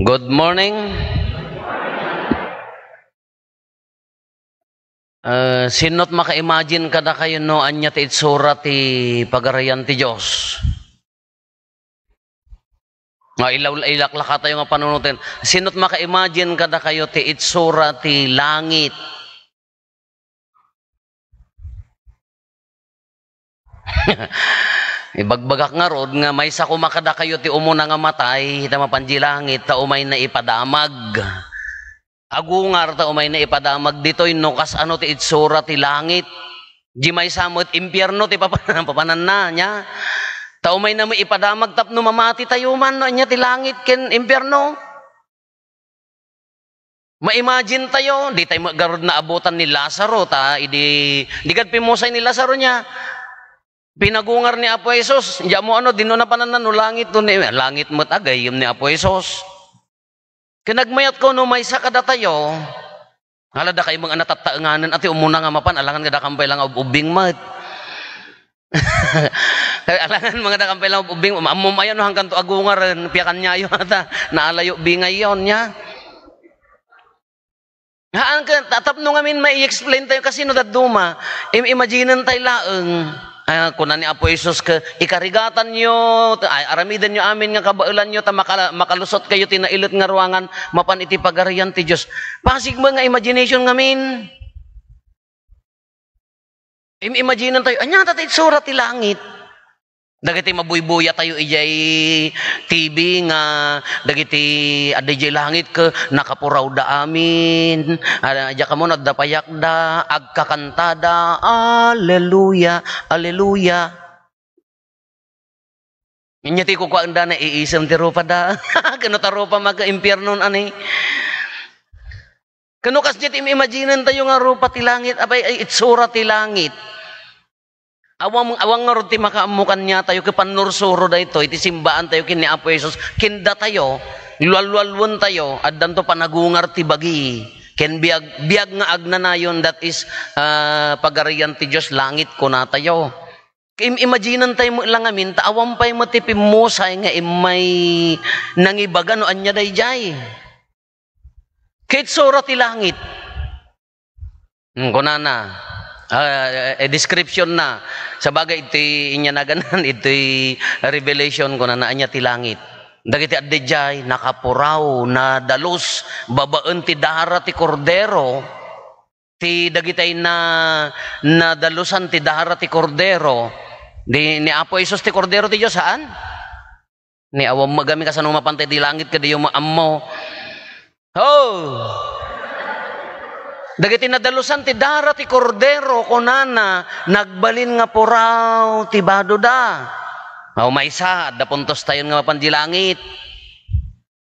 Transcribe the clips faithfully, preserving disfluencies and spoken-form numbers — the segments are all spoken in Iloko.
Good morning. Eh, sino't maka-imagine kadakayo no ania ti itsura ti Pagarian ti Dios? Nga ilaw-, ilaklakatayo nga panunoten. Sino't maka-imagine kadakayo ti itsura ti langit? Ibagbagak ngarud nga maysa koma kadakayo ti umuna nga matay, ta mapan di langit, ta umayna ipadamag. Agungar ta umayna ipadamag ditoy, no kas-ano ti itsura ti langit. Di maysa met impierno ti papan-, papananna, nya. Ta umayna met ipadamag tapno mamati tayo man, no ania ti langit ken impierno. Ma-imagine tayo, di tayo garud naabutan ni Lazaro, ta idi, di kad pimmusay ni Lazaro nya, pinagungar ni Apo Jesus, di mo ano, di no napananna no langit, no ni, langit met agayyem ni Apo Jesus. Ken nagmayat ko no maysa kadatayo, ala da kayo mga natattaenganen, ati umuna nga mapan, alangan nga dakam pay lang ub-, ubbing met. Alangan mga dakam pay lang ub-, ubbing, ammom ayan, no, hangkan to agungaren, piyakan niya ayo, ata, naalayo, bingayon niya. Haan ka, ta-, tapno ngamin mai-explain tayo kasino dadduma. Im-, imaginen tayo laeng. Ah, kuna ni Apo Jesus ka, "Ikarigatan yo, ay, aramiden yo amin nga kabaelan yo, ta makala-, makalusot kayo ti nailet nga ruangan mapan iti Pagarian ti Dios." Pasig mo nga imagination ngamin. Im-, imaginen tayo, ania ta ti itsura ti langit? Dagiti mabuybuya tayo ijay T V nga dagiti adda ijay langit ket nakapuraw da amin. Ah, diak ammo no adda payak da, agkakanta da, "Aleluya, aleluya." Ania ti kukuanda na iisem ti rupa da. Kano ta rupa maga impiernon ani. Kano kas di ti imaginen tayo nga rupa ti langit, apay, ay, itsura ti langit. Awang, awang ngarud ti makaammo kaniatayo, ket pannursuro daytoy, ti simbaan tayo ken ni Apo Jesus, ken datayo, lualualuen tayo, addanto panagungar ti bagi, ken biag, biag nga agnanayon, that is, ah, Pagarian ti Dios, langit, kunatayo. Im-, imaginen tayo met lang amin, ta awan pay met ti pimmusay nga immay nangibaga no ania daydiay. Ket sura ti langit. Hmm, kunana, ah, eh, description na. Sabagay, iti inyanagan, iti Revelation, kunana, ania ti langit. Dagiti adda idiay, nakapuraw, nadalus, babaen ti dara ti Kordero, ti dagiti na, nadalusan ti dara ti Kordero. Di, ni Apo Jesus ti Kordero ti Dios, haan? Ni awan magami kasano mapantay di langit, kadi yo maammo. Oh! Dagiti nadalusan ti dara ti Kordero, kunana, nagbalin nga puraw ti badoda. Aw, maysa, adda puntos tayon nga mapan di langit.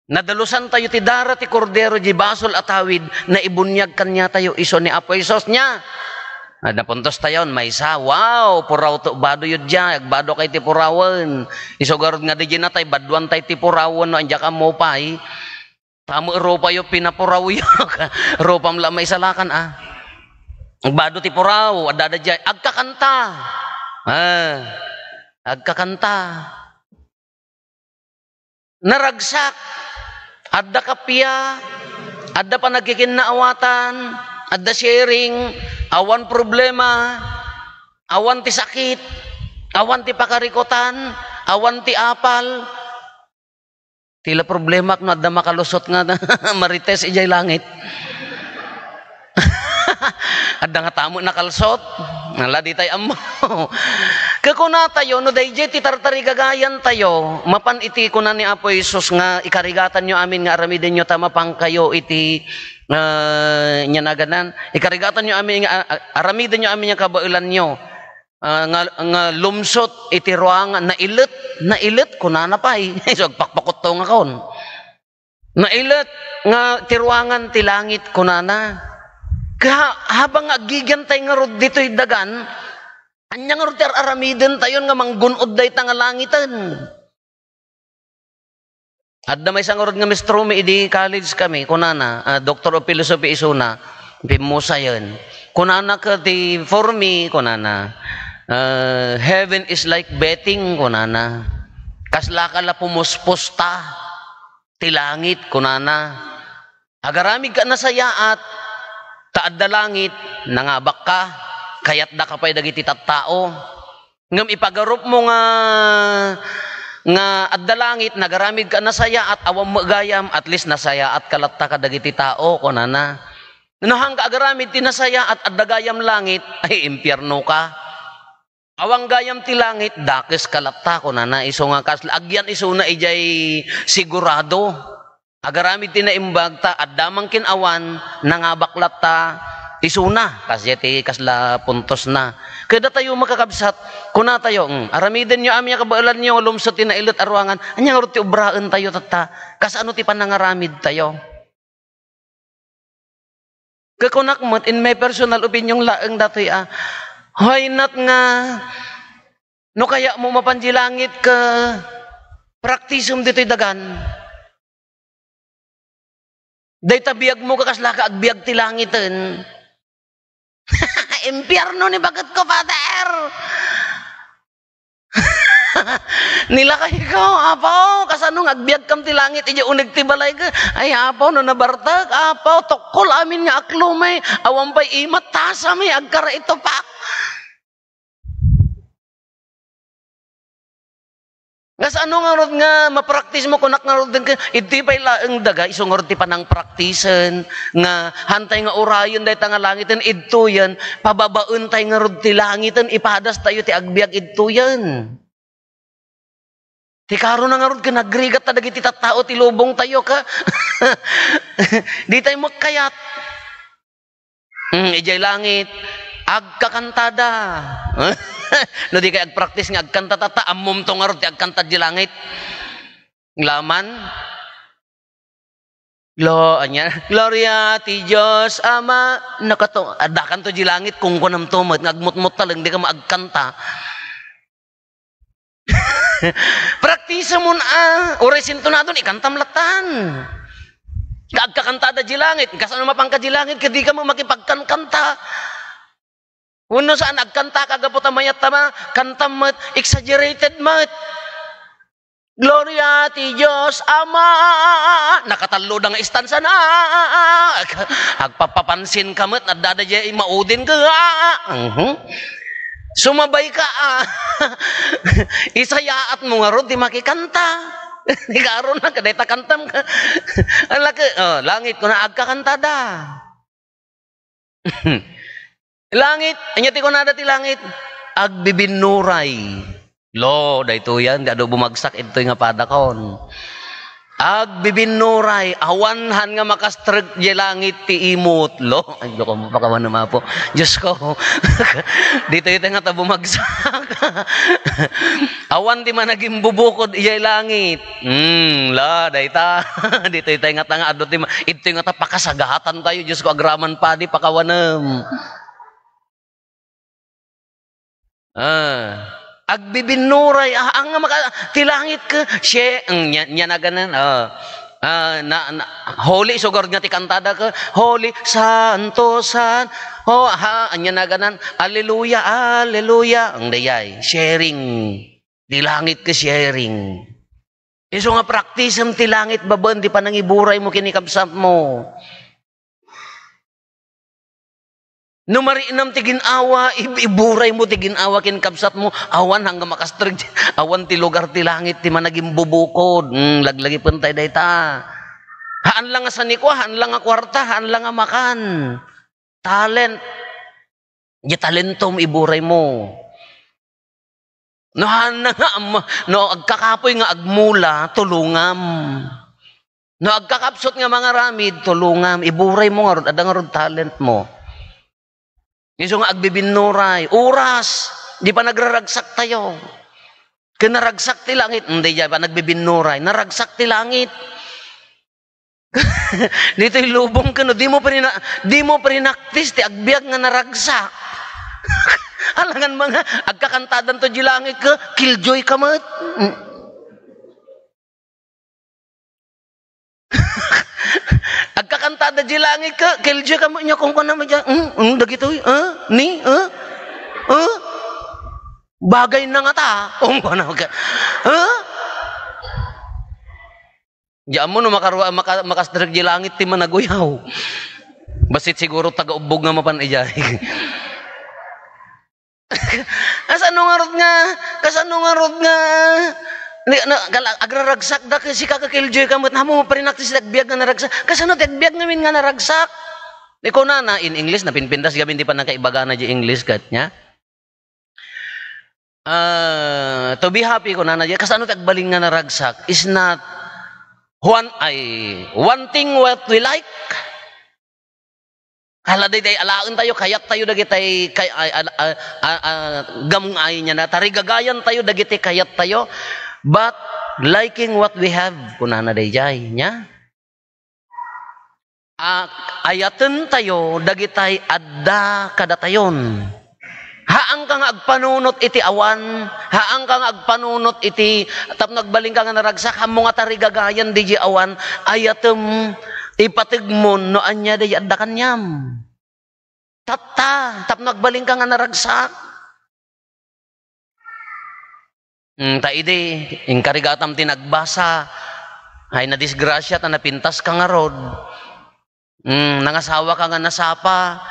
Nadalusan tayo ti dara ti Kordero, di basol a tawid, naibuniag kaniatayo isu ni Apo Jesus nia. Adda puntos tayon, maysa, wow, puraw to, bado yu diay, agbado kay ti purawen. Isu garud nga di natay, baduan tay ti purawen, no, andiak ammo pay. Tamo rupa yo, pinapuraw yo. Rupam la maisalakan, ah. Agbado ti puraw, adda, adda diay, agkakanta. Ah, agkakanta. Naragsak, adda kappia, adda panagkikinnaawatan, adda sharing, awan problema, awan ti sakit, awan ti pakarikutan, awan ti apal. Ti la problemak no adda makalusot nga marites idiay langit. Adda nga tamo nakalsot. Ala, di tay ammo. Kakunatayo, no daydiay ti tartarigagayan tayo, mapan iti kuna ni Apo Jesus nga, "Ikarigatan yo amin nga aramiden yo ta mapankayo iti," ah, nia naganan, "Ikarigatan yo amin nga, a-, a-, aramiden yo amin nga kabaelan yo." Ah, nga, nga lumsot iti ruangan, nailet, nailet, kunana pay. So, agpakpakutto nga kon. Nailet nga ti ruangan ti langit, kunana. Ka-, habang nga aggigyan tayo ngarud ditoy dagan, ania ngarud ti ar-aramiden tayon nga manggun-od dayta nga langiten? Adda maysa ngarud nga mistromi idi college kami, kunana, ah, Doctor of Philosophy isuna, pimmusayen. Kunana ket ti, for me, kunana, ah, "Heaven is like betting," kunana. "Kaslaka la pumuspusta." ti langit, kunana. Agaramidka a nasayaat, ta adda langit, nangabakka, kayatdaka pay dagiti tattao. Ngem ipagarupmo nga, nga adda langit, nagaramidka a nasayaat, awan met gayam, at least nasayaatka latta kadagiti tao, kunana. No, hangka agaramid ti nasayaat, adda gayam langit, ay, impiernoka. Awan gayam ti langit, dakeska latta, kunana. Isu nga kasla, agyan isuna idiay sigurado. Agaramid ti naimbag, ta adda man ken awan, nangabak latta isuna. Kasdiay ti kasla puntosna. Kadatayo, makakabsat, kunatayo, "Hmm, aramidenyo amin a kabaelanyo, lumsut ti nailet a ruangan." Ania ngarud ti obraentayo tatta? Kasano ti panangaramidtayo? Kakunak met, in my personal opinion laeng datoy a, why not nga no kayatmo mapan di langit ket praktisem ditoy dagan? Dayta biagmo, kakaslaka agbiag ti langiten. Impierno ni baketko, Father! Nilakayko, Apo, kasano nga agbiagkam ti langit idiay uneg ti balayko? Ay, Apo, no nabartek, Apo, tukkol amin nga aklomay, awan pay imat, tasami, agkaraitupak. Kasano ngarud nga mapraktismo, kunak ngarud ken, idtoy pay laeng daga, isu ngarud ti panangpraktisen, nga hantay nga urayen dayta nga langiten, idtoyen, pababaentay ngarud ti langiten, ipadastayo ti agbiag idtoyen. Ti karona ngarud ken nagrigat ta dagiti tattao ti lubongtayo, ka? Ditay makkayat. Hmm, idiay langit, agkakantada. No di kay agpraktis nga agkanta tatta, ammomto ngarud ti agkanta di langit. Laman. Glo-, ania, "Gloria ti Dios Ama." Nakato-, addakanto di langit, kunkunamto met nga agmutmut taleng, di ka maagkanta. Praktisemon a, uray sintonadon, ikantam lattan. Agkakantada di langit, kasano mapanka di langit, ket di ka mo makipagkankanta. Wenno saan, agkanta ka gapu ta mayat ta ma-, kantam met, exaggerated met. "Gloria ti Dios Ama." Nakatallo da nga istansa na. Agpapapansin ka met, adda da jay maudin ka. Mhm. Sumabay ka, ah. Isayaat mo ngarud ti makikanta. Ni karon na, kadayta kantam ka. Ang laki, oh, langit ko na agkakantada. Langit, ania ti kunada ti langit? Agbibinnuray. Lo, daytoyen, ti adu bumagsak, idtoy nga padakon. Agbibinnuray, awan han nga makastrek di langit ti imot. Lo, ay, Diyos ko, pakawan na mapo. Diyos ko, ditoy tayo nga ta bumagsak. Awan ti managimbubukod ijay langit. Hmm, la, dayta. Ditoy tayo nga ta nga adu ti ma-, idtoy nga ta pakasagatan tayo. Diyos ko, agraman padi, pakawanem. Ah, agbibinnuray, ah, ang maka-, ti langit ka, siye, ang nya-, nya naganan, ah, ah, na, na, holy, sugar nga ti kantada ka, holy, santo, san-, oh, ha, anya naganan, alleluia, alleluia, ang dayay, sharing, ti langit ka sharing. Isu nga praktisem ti langit babaen ti panangiburay mo ken ni kabsat mo. No mariknam ti gin-awa, ib-, iburay mo ti gin-awa ken kabsat mo. Awan hangga makastrek, awan ti lugar ti langit ti managimbubukod. Hmm, laglagipen tayo dayta. Haan lang nga sanikua, haan lang nga kuarta, haan lang nga makan. Talent. Di talentom, iburay mo. No, haan na nga, am-, no, agkakapoy nga agmula, tulongam. No, agkakapsut nga mangaramid, tulongam. Iburay mo ngarud, adda ngarud talent mo. Isu nga agbibinnuray, oras, di pa nagraragsak tayo. Ken naragsak ti langit, hindi, di pa nagbibinnuray, naragsak ti langit. Ditoy lubong ka, no, di mo prina-, di mo prinaktis ti agbiag nga naragsak. Alangan mga agkakantadan to di langit ka, killjoy ka met. Agkakantada di langit ka, killjoy ka met, nya kung ka naman dyan, mm, mm, dagitoy, ah, ni, ah, ah, bagay na nga ta, kung ka naman ka, ah? Di ammo no makarua-, maka-, makastrek di langit ti managuyaw. Bassit siguro taga-ubbog nga mapan ijay. Kasano ngarud nga, kasano ngarud nga, ni, na, kala-, agraragsak da, kasi kakakiljoy ka met, amo, prinactice ti agbiag nga naragsak. Kasano ti agbiag ngamin nga naragsak? Ni kunana, in English, napinpintas gamin di pa nakaibagana di English, kat niya. Ah, to be happy, kunana, di, kasano ti agbalin nga naragsak? Is not one, ay, wanting what we like. Hala, daytay alaen tayo, kayat tayo, dagitay, kay, ay, al-, a, a, a, gam-, ay, niya na, tarigagayan tayo, dagiti kayat tayo, but liking what we have, kunana, dayjay, niya. A, ayaten tayo, dagitay, adda kadatayon. Haanka nga agpanunot iti awan, haanka nga agpanunot iti tapno agbalinka nga naragsak, ammo nga tarigagayan diay awan, ayatem, ipategmon no ania diay adda kaniam. Tatta, tapno agbalinka nga naragsak. Mm, ta idi, inkarigatam ti nagbasa, ay nadisgrasya ta napintas ka ngarud. Mm, nangasawa ka nga nasapa.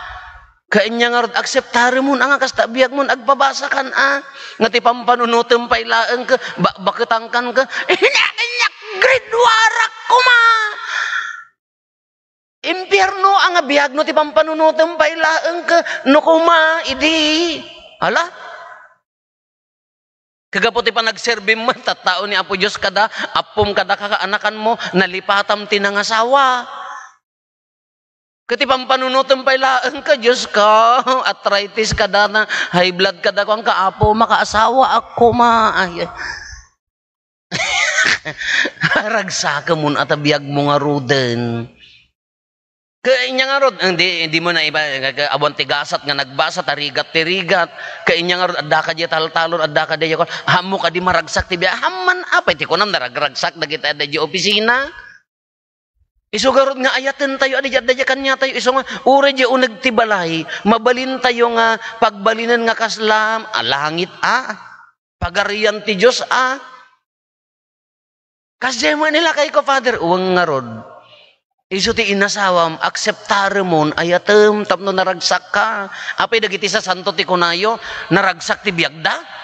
Kainya ngarud, akseptaremon, a, nga kasta biagmon, agpabasa kan, a, nga ti pampanunotem pay laeng ka, ba-, baketangkan ka, inak, inak, grade warak koma. Impierno a nga biag no ti pampanunotem pay laeng ka, no koma, idi. Ala? Kagapu ti panagserbim met, tattao ni Apo Dios kada, appom kada kakaanakanmo, nalipatam ti nangasawa. Ket ti pampanunotem pay laeng ka, Dios ka, arthritis kada na, high blood kada, kuan ka, Apo, makaasawa ako, ma. Ay. Ragsakemon a ta biagmo ngaruden. Kainya ngarud, hindi, hindi mo na iba, awan ti gasat nga nagbasa, tarigat ti rigat. Kainya ngarud, adda ka di taltalon, adda ka di, ammo ka di maragsak ti biag. Amman, apay ti kunam, naragragsak dagiti adda di opisina. Isu garud nga ayaten tayo, adi, adda di kanya tayo, isu nga, uray di uneg ti balay, mabalin tayo nga pagbalinen nga kasla, a, langit, a, pagarian ti Dios, a. Kasdiay met ni lakayko, Father, wen ngarud. Isu ti inasawam, akseptaremon, ayatem, tapno naragsakka. Apay dagiti sasanto ti kunayo, naragsak ti biagda?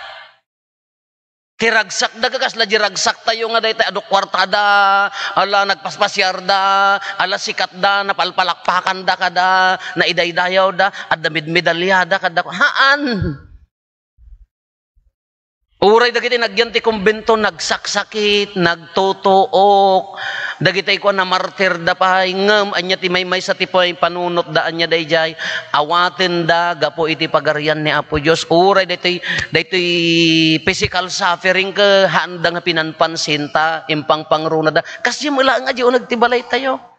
Ti ragsakda, kasla di ragsaktayo nga dayta, adu kuartada, ala nagpaspasiarda, ala sikatda, napalpalakpakanda kada, naidaydayawda, adda medmedalyada kada. Haan! Uray dagiti nagyan ti kumbento, nagsaksakit, nagtutuok, dagiti kuan, namartirda pay, ngem ania ti maymaysa ti pay panunotda, ania daydiay, awatenda gapu iti pagarian ni Apo Dios. Uray daytoy, daytoy physical suffering ket haanda nga pinanpansinta, impangpangrunada. Kasdiay met laeng a di uneg ti balaytayo.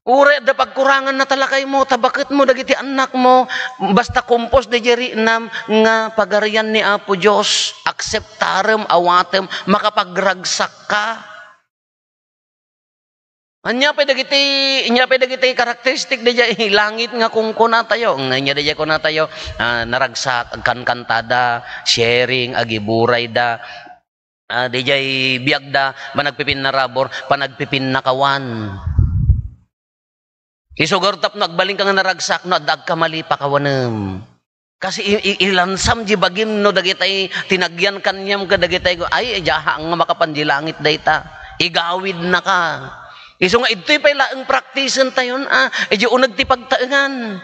Uray adda pagkuranganna ta lakaymo, ta baketmo dagiti annakmo, basta kumpos daydiay riknam nga pagarian ni Apo Dios, akseptarem, awatem, makapagragsakka. Ania pay dagiti, ania pay dagiti karakteristik daydiay langit nga kunkunatayo? Nga ania daydiay kunatayo, ah, naragsak, agkankantada, sharing, agiburayda. Ah, daydiay biagda, panagpipinnarabur, panagpipinnakawan. Isu garud tapno agbalinka nga naragsak no adda agkamali, pakawanem. Kasi i-, i-, ilansam di bagim no dagitay tinagyan kaniam ken dagitay, ay, diak nga makapan di langit dayta. Igawidnaka. Isu nga idtoy pay laeng praktisentayon, a, idi uneg ti pagtaengan.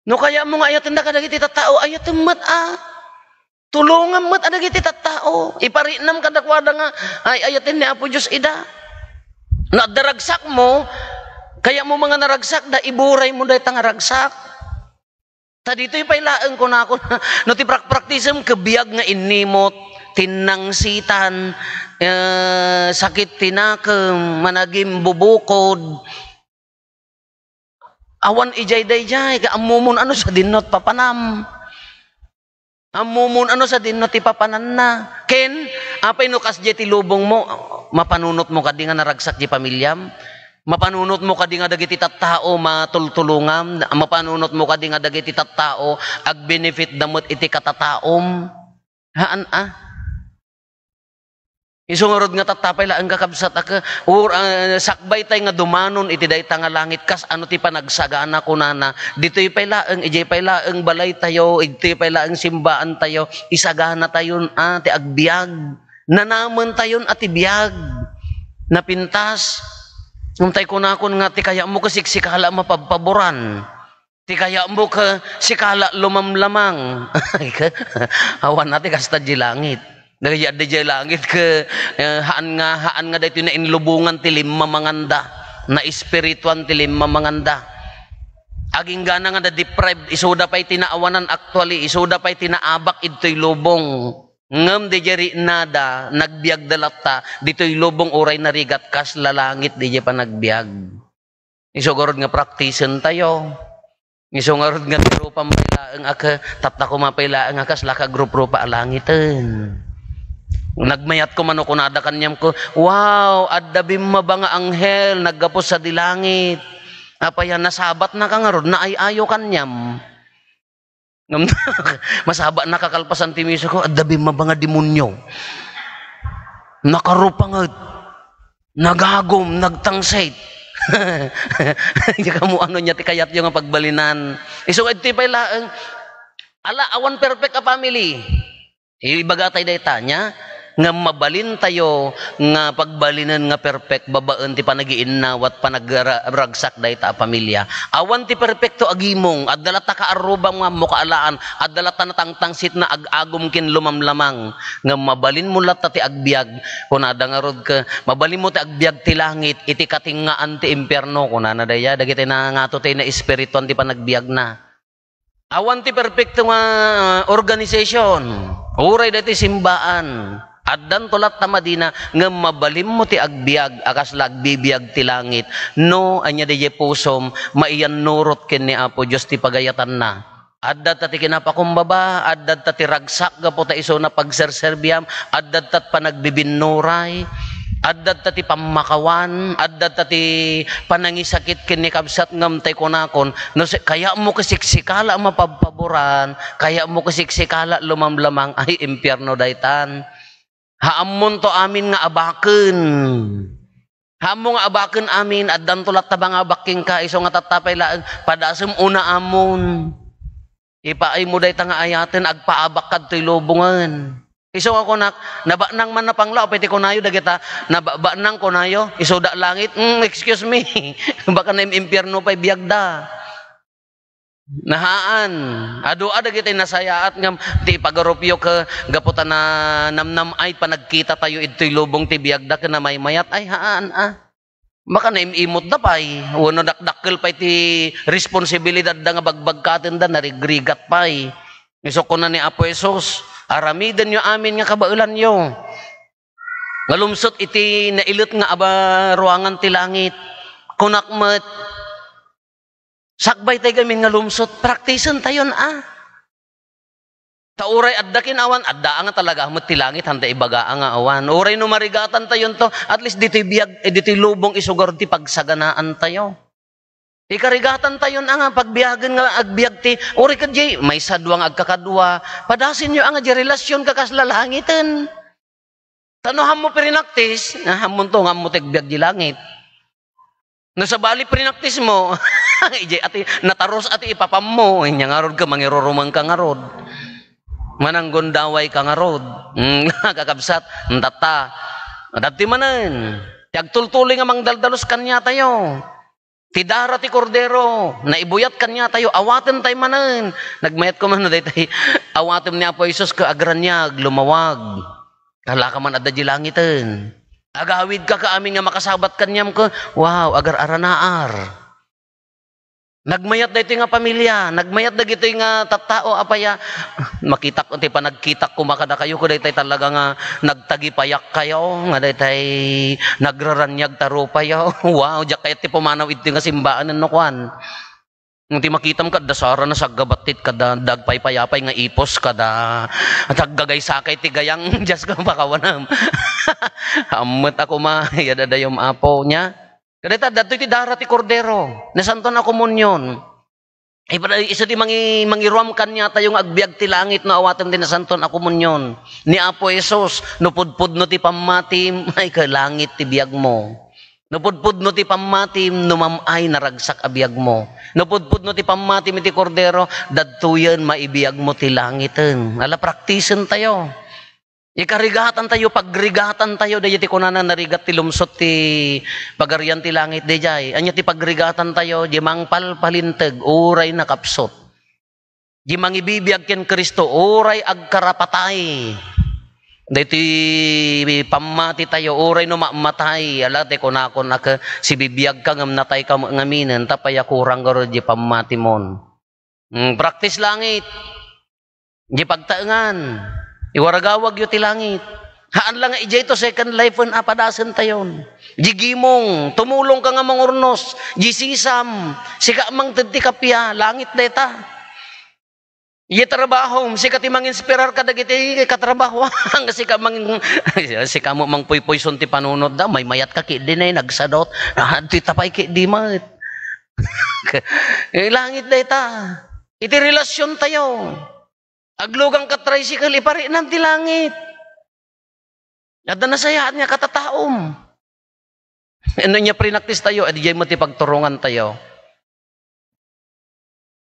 No kayatmo nga ayatenda kadagiti tattao, ayatem met a. Tulongam met a dagiti tattao. Ipariknam kadakuada nga, ay, ayaten ni Apo Dios ida. No adda ragsakmo, kayatmo nga naragsakda, iburaymo dayta nga ragsak. Ta ditoy pay laeng kunako, no ti prakpraktisem ket biag nga inimot, tinnangsitan, eh, sakit ti nakem, managimbubukod, awan idiay daydiay, ket ammomon a no sadinno ti papanam. Ammomon a no sadinno ti papananna. Ken, apay no kasdiay ti lubongmo, mapanunotmo kadi nga naragsak ti pamiliam? Mapanunotmo kadi nga dagiti tattao matultulongam? Mapanunotmo kadi nga dagiti tattao agbenefitda met iti katataom? Haan a. Isu ngarud nga tatta pay laeng, kakabsat, a ke-, or, ah, sakbay tay nga dumanon iti dayta nga langit, kas ano ti panagsagana, kunana, ditoy pay laeng, idiay pay laeng balaytayo, idiay pay laeng simbaantayo, isaganatayon a ti agbiag. Nanamentayon a ti biag. Napintas. Ngem tay kunakon nga, ti kayatmo ket siksikala a mapabpaboran. Ti kayatmo ket sikala lumamlamang. Awan a ti kasta di langit. Dagiti adda di langit ket, eh, haan nga, haan nga daytoy nainlubongan ti limmamanganda, naespirituan ti limmamanganda. Aginggana nga na-deprived, isuda pay ti naawanan actually, isuda pay ti naabak idtoy lubong. Ngem di riknada, nagbiagda latta, ditoy lubong uray narigat kas lalangit di panagbiag. Isu ngarud nga praktisentayo. Isu ngarud nga ti rupam pay laeng a ke-, tatta koma pay laeng a kasla kagruprupa a langiten. Nagmayat koma no kunada kaniam ko, "Wow, adda bimmaba nga anghel naggapu sadi langit." Apay a, nasabatnaka ngarud, naay-ayo kaniam. Ngem masabatnaka kalpasan ti miso ko, adda bimmaba nga demonio. Nakarupanget. Nagagum, nagtangsit. Diak ammo ano ania ti kayatyo nga pagbalinan. Isu nga idtoy pay laeng, ala, awan perfect a family. Ibaga tay dayta nia, ngem mabalintayo nga pagbalinen nga perfect babaen ti panagiinnawat, panagra-, ragsak dayta a pamilya. Awan ti perpekto a gimong, adda latta kaarrubam nga ammo kaalaan, adda latta natangtangsit na ag-agum ken lumamlamang, ngem mabalinmo latta ti agbiag, kunada ngarud ke-, mabalinmo ti agbiag ti langit iti katengngaan ti impierno, kunana dayta, dagiti nangato ti naespirituan ti panagbiagna. Awan ti perpekto nga organization, uray daytoy simbaan, addanto latta madina, ngem mabalinmo ti agbiag a kasla agbibiag ti langit, no ania daydiay pusom, maiyannurot ken ni Apo Dios ti pagayatanna. Adda ta ti kinapakumbaba, adda ta ti ragsak gapu ta isuna pagserserbiam, adda ta ti panagbibinnuray, adda ta ti pammakawan, adda ta ti panangisakit ken ni kabsat ngem tay kunakon, no si-, kayatmo ket siksikala a mapabpaboran, kayatmo ket siksikala a lumamlamang, ay, impierno daytan. Haammonto amin nga abaken. Haammo nga abaken amin, addanto latta mangabak kenka, isu nga tatta pay laeng, padasem una ammon. Ipaaymo dayta nga ayaten, agpaabak kadtoy lubongen. Isu nga kunak, nabanang man napanglaw, apay ti kunayo dagita, nabanang kunayo, isuda langit, mm, excuse me, baka naim-impierno pay biagda. Nahaan. Adu a dagiti nasayaat ngem ti ipagarupyo ke gapu ta na-, namnam-ay panagkitatayo idtoy lubong ti biagda ken namaymayat. Ay, haan a. Baka naim-imotda pay, wenno dakdakkel pay ti responsibilidadda nga bagbagkatenda, narigrigat pay. Isu kuna ni Apo Jesus, "Aramidenyo amin nga kabaelanyo." Nga lumsot iti nailet nga aba-, ruangan ti langit. Kunak met, sakbay tay gamin nga lumsot, praktisentayon a. Ta uray adda ken awan, adda nga talaga met ti langit, hanta ibaga nga awan. Uray no marigatantayon to, at least ditoy biag, eh, ditoy lubong isugar ti pagsaganaantayo. Ikarigatantayon a nga pagbiagen nga agbiag ti, uray kadjay, maysa dua nga agkakadua, padasenyo a nga di relasyon ka kas lalangiten. Ta no hammo prinaktis, ah, hammonto nga ammo ti agbiag di langit. No sabali prinaktismo, ijay ati, natarus ati ipapammo, inya ngarud ka, mangirurumeng ka ngarud. Mananggundaway ka ngarud. Mm, kakabsat, tatta. Dati manen, ti agtultuloy nga mangdaldalus kaniatayo. Ti dara ti Kordero, naibuyat kaniatayo, awatentay manen. Nagmayat ko man daytay, awatem ni Apo Jesus ket agraniag, lumawag. Kalaka man adda di langiten. Agawid ka ka amin nga makasabat kaniam ket, wow, agar-aranaar. Nagmayat daytoy nga pamilya, nagmayat dagitoy nga tattao, apay a, makitak, ti panagkitak koma kadakayo, ket daytay talaga nga nagtagipayakkayo, nga daytay nagraraniag ta rupayo. Wow, diak kayat ti pumanaw idtoy nga simbaan no kuan. Ngem ti makitam, kadda sara nasaggabattit, kadda dagpaypayapay nga ipos, kadda taggagaysakay ti gayang, Dios ko, pakawanam. Ammet a koma, yadadayom, Apo, nia. Kadayta, datoy ti dara ti Kordero, Nasantoan a Komunion. Ay, para isu ti mangi-, mangiruam kaniatayo nga agbiag ti langit no awaten ti Nasantoan a Komunion. Ni Apo Jesus, "No pudpudno ti pammatim, ay, ka langit ti biagmo. No pudpudno ti pammatim, no mam-ay naragsak a biagmo. No pudpudno ti pammatim iti Kordero, dadtoyen maibiagmo ti langiten." Ala, praktisen tayo. Ikarigatan tayo, pagrigatan tayo, daydi ti kunana narigat ti lumsot ti Pagarian ti Langit, daydiay. Ania ti pagrigatan tayo? Di mangpalpalinteg, uray nakapsut. Di mangibibiag ken Cristo, uray agkarapatay. Daytoy pammati tayo, uray no mammatay, ala, ti kunakon, ak-, sibibiag ka ngem natay ka met ngaminen, ta pay a kurang garo di pammatimon. Mm, practice langit. Di pagtaengan, iwaragawagyo ti langit. Haan la nga idiay to second life-en a padasen tayon. Di gimong, tumulong ka nga mangurnos. Di sisam, sika mangted ti kappia, langit dayta. Di trabahom, sika ti manginspirar kadagiti katrabaho. Sika mangin-, sika mo mangpuypuyson ti panunot da, maymayat ka ki di nay nagsadot. Ah, di tapay ki di met. Eh, langit dayta. Iti relasyon tayo. Aglugang ka tricycle, iparinam ti langit. Adda nasayaat nga katataom. Ano niya prinaktis tayo? Adi jay mo ti pagturungan tayo.